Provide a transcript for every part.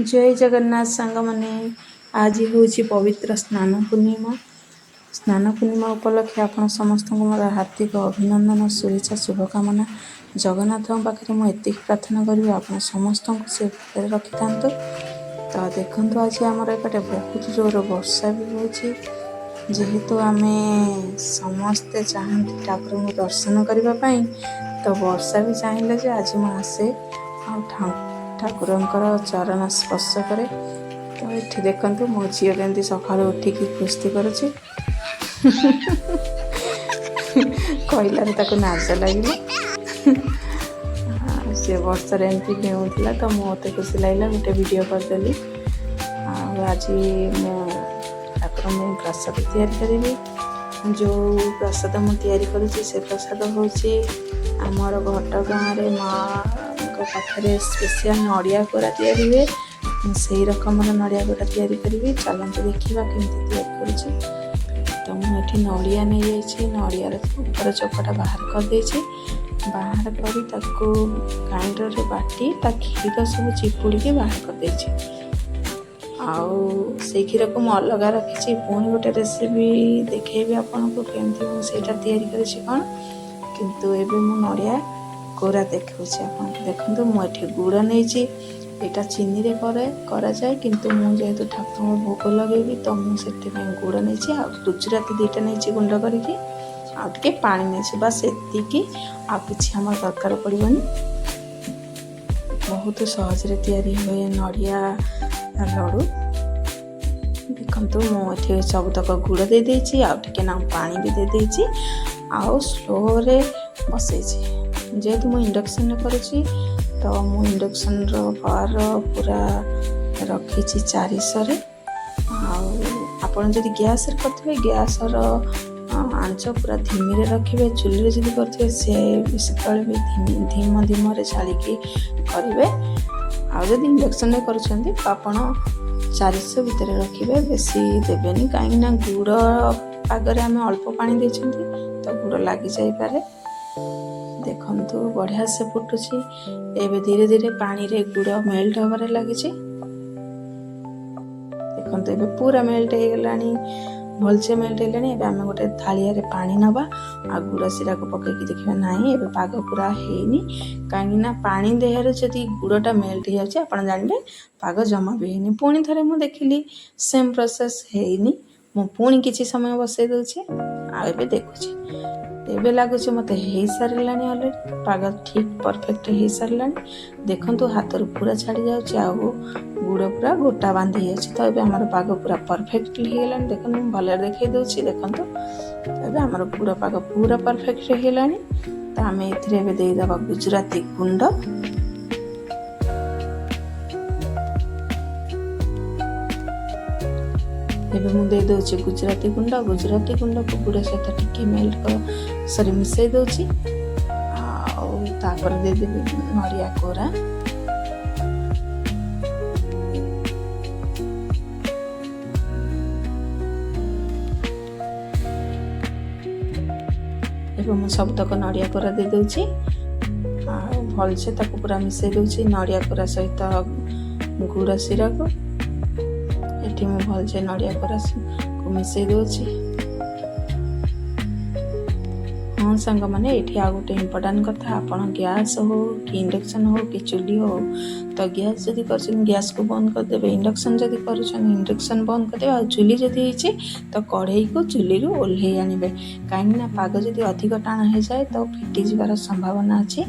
ଜୟ ଜଗନ୍ନାଥ ସାଙ୍ଗମାନେ। ଆଜି ହେଉଛି ପବିତ୍ର ସ୍ନାନ ପୂର୍ଣ୍ଣିମା। ସ୍ନାନ ପୂର୍ଣ୍ଣିମା ଉପଲକ୍ଷେ ଆପଣ ସମସ୍ତଙ୍କୁ ମୋର ହାର୍ଦ୍ଦିକ ଅଭିନନ୍ଦନ, ଶୁଭେଚ୍ଛା, ଶୁଭକାମନା। ଜଗନ୍ନାଥଙ୍କ ପାଖରେ ମୁଁ ଏତିକି ପ୍ରାର୍ଥନା କରିବି, ଆପଣ ସମସ୍ତଙ୍କୁ ସେ ଭଲରେ ରଖିଥାନ୍ତୁ। ତ ଦେଖନ୍ତୁ, ଆଜି ଆମର ଏପଟେ ବହୁତ ଜୋର ବର୍ଷା ବି ହେଉଛି। ଯେହେତୁ ଆମେ ସମସ୍ତେ ଚାହାନ୍ତି ଠାକୁରଙ୍କୁ ଦର୍ଶନ କରିବା ପାଇଁ, ତ ବର୍ଷା ବି ଚାହିଁଲେ ଯେ ଆଜି ମୁଁ ଆସେ ଆଉ ଠାକୁରଙ୍କର ଚରଣ ସ୍ପର୍ଶ କରେ। ତ ଏଠି ଦେଖନ୍ତୁ, ମୋ ଝିଅ କେମିତି ସକାଳୁ ଉଠିକି କୁସ୍ତି କରୁଛି। କହିଲାରୁ ତାକୁ ନାଜ ଲାଗିଲା। ସେ ବର୍ଷାରେ ଏମିତି ଡେଉଁଥିଲା, ତ ମୋତେ ଖୁସି ଲାଗିଲା, ଗୋଟେ ଭିଡ଼ିଓ କରିଦେଲି। ଆଉ ଆଜି ମୁଁ ଠାକୁରଙ୍କ ପାଇଁ ପ୍ରସାଦ ତିଆରି କରିବି। ଯେଉଁ ପ୍ରସାଦ ମୁଁ ତିଆରି କରୁଛି, ସେ ପ୍ରସାଦ ହେଉଛି ଆମର ଘଟଗାଁରେ ମାଆଙ୍କ ପାଖରେ ସ୍ପେଶିଆଲ ନଡ଼ିଆ କୋରା ତିଆରି ହୁଏ। ମୁଁ ସେଇ ରକମର ନଡ଼ିଆ କୋରା ତିଆରି କରିବି। ଚାଲନ୍ତୁ ଦେଖିବା କେମିତି ତିଆରି କରୁଛି। ତ ମୁଁ ଏଠି ନଡ଼ିଆ ନେଇଯାଇଛି। ନଡ଼ିଆର ଉପର ଚୋପାଟା ବାହାର କରିଦେଇଛି। ବାହାର କରି ତାକୁ ଗ୍ରାଇଣ୍ଡରରେ ବାଟି ତା କ୍ଷୀର ସବୁ ଚିପୁଡ଼ିକି ବାହାର କରିଦେଇଛି। ଆଉ ସେଇ କ୍ଷୀରକୁ ମୁଁ ଅଲଗା ରଖିଛି। ପୁଣି ଗୋଟେ ରେସିପି ଦେଖେଇବି ଆପଣଙ୍କୁ, କେମିତି ମୁଁ ସେଇଟା ତିଆରି କରିଛି କ'ଣ। କିନ୍ତୁ ଏବେ ମୁଁ ନଡ଼ିଆ କୋରା ଦେଖାଉଛି ଆପଣଙ୍କୁ। ଦେଖନ୍ତୁ, ମୁଁ ଏଠି ଗୁଡ଼ ନେଇଛି। ଏଇଟା ଚିନିରେ କରାଯାଏ, କିନ୍ତୁ ମୁଁ ଯେହେତୁ ଠାକୁରଙ୍କୁ ଭୋଗ ଲଗେଇବି, ତ ମୁଁ ସେଥିପାଇଁ ଗୁଡ଼ ନେଇଛି। ଆଉ ଗୁଜୁରାତି ଦୁଇଟା ନେଇଛି ଗୁଣ୍ଡ କରିକି, ଆଉ ଟିକେ ପାଣି ନେଇଛି। ବାସ୍, ଏତିକି, ଆଉ କିଛି ଆମର ଦରକାର ପଡ଼ିବନି। ବହୁତ ସହଜରେ ତିଆରି ହୁଏ ନଡ଼ିଆ ଲଡ଼ୁ। ଦେଖନ୍ତୁ, ମୁଁ ଏଠି ସବୁତକ ଗୁଡ଼ ଦେଇଦେଇଛି, ଆଉ ଟିକେ ନା ପାଣି ବି ଦେଇଦେଇଛି, ଆଉ ସ୍ଲୋରେ ବସେଇଛି। ଯେହେତୁ ମୁଁ ଇଣ୍ଡକ୍ସନରେ କରୁଛି, ତ ମୁଁ ଇଣ୍ଡକ୍ସନର ପାୱାର ପୁରା ରଖିଛି 400ରେ। ଆଉ ଆପଣ ଯଦି ଗ୍ୟାସ୍ରେ କରୁଥିବେ, ଗ୍ୟାସ୍ର ଆଞ୍ଚ ପୁରା ଧିମିରେ ରଖିବେ। ଚୁଲିରେ ଯଦି କରୁଥିବେ, ସେ ସେତେବେଳେ ବି ଧୀମ ଧୀମରେ ଜାଳିକି କରିବେ। ଆଉ ଯଦି ଇଣ୍ଡକ୍ସନରେ କରୁଛନ୍ତି, ତ ଆପଣ 400 ଭିତରେ ରଖିବେ, ବେଶୀ ଦେବେନି, କାହିଁକିନା ଗୁଡ଼ ପାଗରେ ଆମେ ଅଳ୍ପ ପାଣି ଦେଇଛନ୍ତି, ତ ଗୁଡ଼ ଲାଗିଯାଇପାରେ। ଦେଖନ୍ତୁ, ବଢ଼ିଆ ସେ ଫୁଟୁଛି। ଏବେ ଧୀରେ ଧୀରେ ପାଣିରେ ଗୁଡ଼ ମେଲ୍ଟ ହେବାରେ ଲାଗିଛି। ଦେଖନ୍ତୁ, ଏବେ ପୁରା ମେଲ୍ଟ ହେଇଗଲାଣି, ଭଲସେ ମେଲ୍ଟ ହେଇଗଲାଣି। ଏବେ ଆମେ ଗୋଟେ ଥାଳିଆରେ ପାଣି ନେବା ଆଉ ଗୁଡ଼ ଶିରାକୁ ପକେଇକି ଦେଖିବା। ନାହିଁ, ଏବେ ପାଗ ପୁରା ହେଇନି, କାହିଁକିନା ପାଣି ଦେହରେ ଯଦି ଗୁଡ଼ଟା ମେଲ୍ଟ ହେଇଯାଉଛି, ଆପଣ ଜାଣିବେ ପାଗ ଜମା ବି ହେଇନି। ପୁଣି ଥରେ ମୁଁ ଦେଖିଲି, ସେମ୍ ପ୍ରୋସେସ୍, ହେଇନି। ମୁଁ ପୁଣି କିଛି ସମୟ ବସେଇ ଦେଉଛି ଆଉ ଏବେ ଦେଖୁଛି। ଏବେ ଲାଗୁଛି ମୋତେ ହେଇସାରିଲାଣି ଅଲରେଡ଼ି, ପାଗ ଠିକ୍ ପରଫେକ୍ଟ ହେଇସାରିଲାଣି। ଦେଖନ୍ତୁ, ହାତରୁ ପୁରା ଛାଡ଼ି ଯାଉଛି ଆଉ ଗୁଡ଼ ପୁରା ଗୋଟା ବାନ୍ଧି ହେଇଯାଉଛି। ତ ଏବେ ଆମର ପାଗ ପୁରା ପରଫେକ୍ଟଲି ହେଇଗଲାଣି। ଦେଖନ୍ତୁ, ମୁଁ ଭଲରେ ଦେଖେଇ ଦେଉଛି। ଦେଖନ୍ତୁ, ଏବେ ଆମର ଗୁଡ଼ ପାଗ ପୁରା ପରଫେକ୍ଟ ହେଇଗଲାଣି। ତ ଆମେ ଏଥିରେ ଏବେ ଦେଇଦେବା ଗୁଜୁରାତି ଗୁଣ୍ଡ। ଏବେ ମୁଁ ଦେଇଦେଉଛି ଗୁଜୁରାତି ଗୁଣ୍ଡ। ଗୁଜୁରାତି ଗୁଣ୍ଡକୁ ଗୁଡ଼ ସହିତ ଟିକେ ମେଲ୍ଟ ସରି ମିଶାଇ ଦେଉଛି, ଆଉ ତାପରେ ଦେଇଦେବି ନଡ଼ିଆ କୋରା। ଏବେ ମୁଁ ସବୁତକ ନଡ଼ିଆ କୋରା ଦେଇଦେଉଛି ଆଉ ଭଲସେ ତାକୁ ପୁରା ମିଶାଇ ଦେଉଛି ନଡ଼ିଆ କୋରା ସହିତ ଗୁଡ଼ ଶିରାକୁ। ଏଠି ମୁଁ ଭଲସେ ନଡ଼ିଆ କୋରାକୁ ମିଶାଇ ଦେଉଛି। ହଁ ସାଙ୍ଗମାନେ, ଏଇଠି ଆଉ ଗୋଟେ ଇମ୍ପୋର୍ଟାଣ୍ଟ କଥା। ଆପଣ ଗ୍ୟାସ୍ ହଉ କି ଇଣ୍ଡକ୍ସନ୍ ହଉ କି ଚୁଲି ହଉ, ତ ଗ୍ୟାସ୍ ଯଦି କରୁଛନ୍ତି, ଗ୍ୟାସ୍କୁ ବନ୍ଦ କରିଦେବେ। ଇଣ୍ଡକ୍ସନ୍ ଯଦି କରୁଛନ୍ତି, ଇଣ୍ଡକ୍ସନ୍ ବନ୍ଦ କରିଦେବେ। ଆଉ ଚୁଲି ଯଦି ହେଇଛି, ତ କଢ଼େଇକୁ ଚୁଲିରୁ ଓହ୍ଲେଇ ଆଣିବେ, କାହିଁକିନା ପାଗ ଯଦି ଅଧିକ ଟାଣ ହେଇଯାଏ, ତ ଫିଟିଯିବାର ସମ୍ଭାବନା ଅଛି।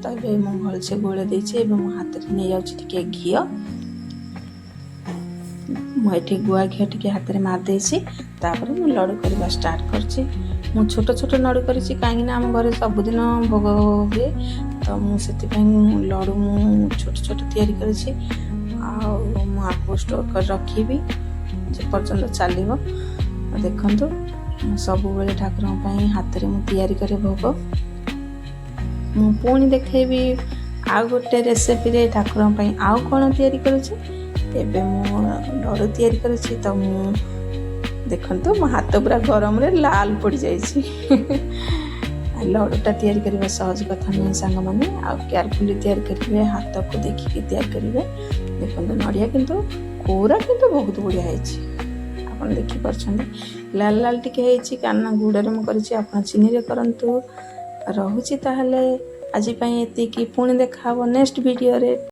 ତ ଏବେ ମୁଁ ଭଲସେ ଗୋଳେଇ ଦେଇଛି। ଏବେ ମୁଁ ହାତରେ ନେଇଯାଉଛି ଟିକେ ଘିଅ। ମୁଁ ଏଠି ଗୁଆ ଘିଅ ଟିକେ ହାତରେ ମାରିଦେଇଛି। ତାପରେ ମୁଁ ଲଡ଼ୁ କରିବା ଷ୍ଟାର୍ଟ କରିଛି। ମୁଁ ଛୋଟ ଛୋଟ ଲଡ଼ୁ କରିଛି, କାହିଁକିନା ଆମ ଘରେ ସବୁଦିନ ଭୋଗ ହୁଏ, ତ ମୁଁ ସେଥିପାଇଁ ଲଡ଼ୁ ମୁଁ ଛୋଟ ଛୋଟ ତିଆରି କରିଛି। ଆଉ ମୁଁ ଆକୁ ଷ୍ଟୋର୍ କରି ରଖିବି ଯେପର୍ଯ୍ୟନ୍ତ ଚାଲିବ। ଦେଖନ୍ତୁ, ମୁଁ ସବୁବେଳେ ଠାକୁରଙ୍କ ପାଇଁ ହାତରେ ମୁଁ ତିଆରି କରେ ଭୋଗ। ମୁଁ ପୁଣି ଦେଖେଇବି ଆଉ ଗୋଟେ ରେସିପିରେ ଠାକୁରଙ୍କ ପାଇଁ ଆଉ କ'ଣ ତିଆରି କରୁଛି। ଏବେ ମୁଁ ଲଡ଼ୁ ତିଆରି କରୁଛି। ତ ମୁଁ ଦେଖନ୍ତୁ, ମୋ ହାତ ପୁରା ଗରମରେ ଲାଲ ପଡ଼ିଯାଇଛି। ଲଡ଼ୁଟା ତିଆରି କରିବା ସହଜ କଥା ନୁହେଁ ସାଙ୍ଗମାନେ, ଆଉ କେୟାରଫୁଲି ତିଆରି କରିବେ, ହାତକୁ ଦେଖିକି ତିଆରି କରିବେ। ଦେଖନ୍ତୁ, ନଡ଼ିଆ କିନ୍ତୁ କୋରା କିନ୍ତୁ ବହୁତ ବଢ଼ିଆ ହେଇଛି। ଆପଣ ଦେଖିପାରୁଛନ୍ତି, ଲାଲ ଲାଲ ଟିକେ ହେଇଛି, କାରଣ ଗୁଡ଼ରେ ମୁଁ କରିଛି। ଆପଣ ଚିନିରେ କରନ୍ତୁ। ରହୁଛି ତାହେଲେ, ଆଜି ପାଇଁ ଏତିକି। ପୁଣି ଦେଖା ହେବ ନେକ୍ସଟ ଭିଡ଼ିଓରେ।